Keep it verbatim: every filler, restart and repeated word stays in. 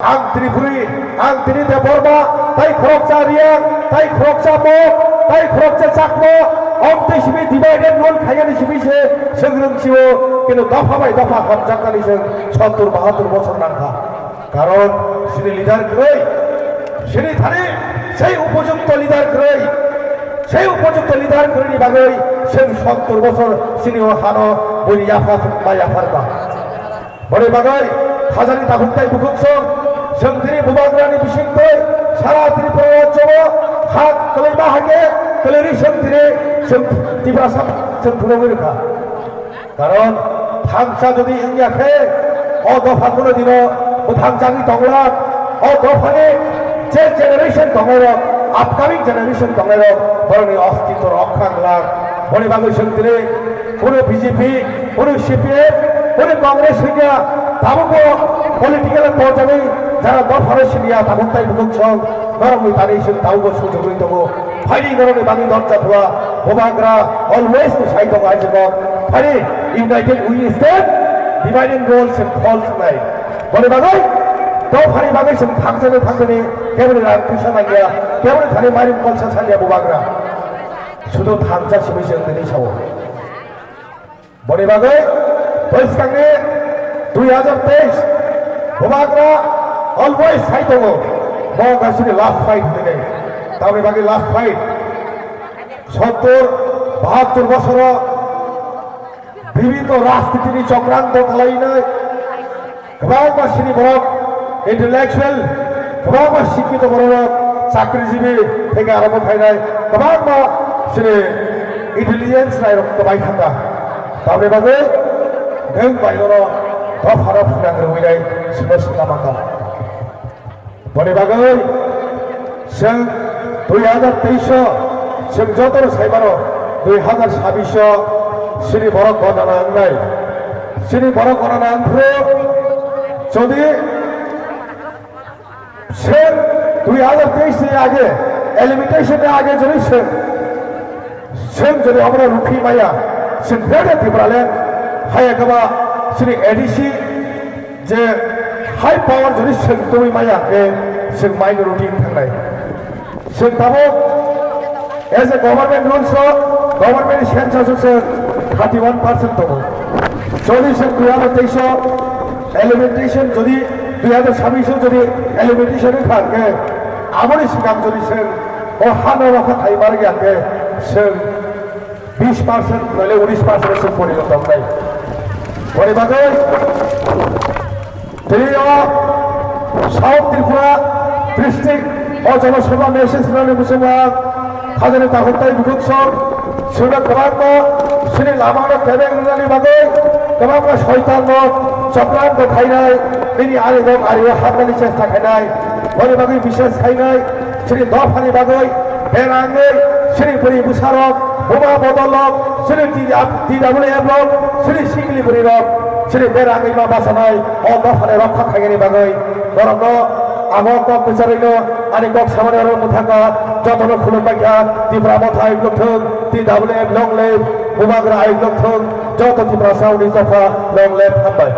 Ang Tripuri, ang tini Debbarma, tai khoroksa Riyang, tai khoroksa Mok, tai khoroksa Chakma, omtwi simi divide and rule khaiyani simi se swngrwng sio, kintu dopha bai dopha hamjaknani se sottur bahattur bosor nangkha. Karon sini leader kwrwi, sini thani sei upojukto leader kwrwi, sei upojukto leader kwrwini bagwi seng sottur bosor sini o hano buini yapha ma yapharba. Boni bagwi hajani takhuk tai bukhuk song, seng tini bubagrani bisingtwi sara Tripura rajyo o ha kwlwi ma hai khe kwlwi ri seng tini seng Tiprasa seng phunugwi rwkha. Karon thangsa jodi wngya khe o dopha kuno dino bwthang jagwi tongla, o dophani je generation tongnai rok, upcoming generation tongnai rok borokni ostitto rokha wngla. Boni bagwi seng tini kuno B J P, kuno C P M, kuno Congress wngya, tabukbo political torjagwi jara dophano siniya tabuk tai bukhuk song norokni tani seng tabukbo sujugwi tongo. Phaidi norokni bagwi dorja thua, bubagra always ni sai tongo aijabo. Phaidi united we stand, dividing walls and falls nai. Boni bagwi dophani bagwi seng thangjani thangjani keboni rang puisa nangya, keboni thani mairum kolsa sanya bubagra. Sudu thangsa simi seng tini sao. Boni bagwi bwskangni dui hajar teis bubagra always sai tongo. Bo gasini last fight hwnwi. Tamni bagwi last fight. Sottur, bahattur bosoro bibhinno rajnitini chokranto khlainai. Kwbangma sini borok intellectual, kwbangma sikkito borok chakrijibi theke arombo khainai, kwbangma sini intelligence nairok kwbai thangkha. Tamni bagwi nwng bai nono dophano phunang rwinai sino singna mangkha. Boni bagwi chwng dui hajar teis o chwng jotono sai mano, dui hajar sabis o sini borok gona nangnai. Sini borok gona nangphuru jodi chwng dui hajar teis ni age, limitation ni age jodi chwng Chwng jodi obono rukhi maya, chwng Greater Tipraland haya kaba chini A D C je high power jodi chwng twi maya khe chwng minority wng thangnai. Chwng tabuk as a government rules o, government census o chwng thirty one percent tongo. Jodi chwng dui hajar teis o limitation jodi dui hajar sabis o jodi limitation wng kha khe aboni swkang jodi chwng o hano rokha khai mar ya khe chwng bis percent noile unis percent se poriborton wngnai. Boni bagwi tini o South Tripura district o Jana Sabha message rwnani muchungo ang hajani takhuk tai bukhuk song sino kwbangma sini lamano kebeng rwnani bagwi kwbangma soitanno chokranto khainai, bini arirok ario hapnani chesta khainai, boni bagwi bises khainai. Chini dophani bagwi berangwi chini bwrwi bwsarok, buma bodolrok, chini T W F rok, chini sikli bwrwirok, chini berangwi ma bachanai o dophani rokha khainani bagwi norokno amo kok kwcharwino ani kok samani oro mwthangkha. Jotono khulumbaikha, Tipra Motha ayuk lokthung, T W F long live, Bubagra ayuk lokthung, joto Tiprasa uni dopha long live, hambai.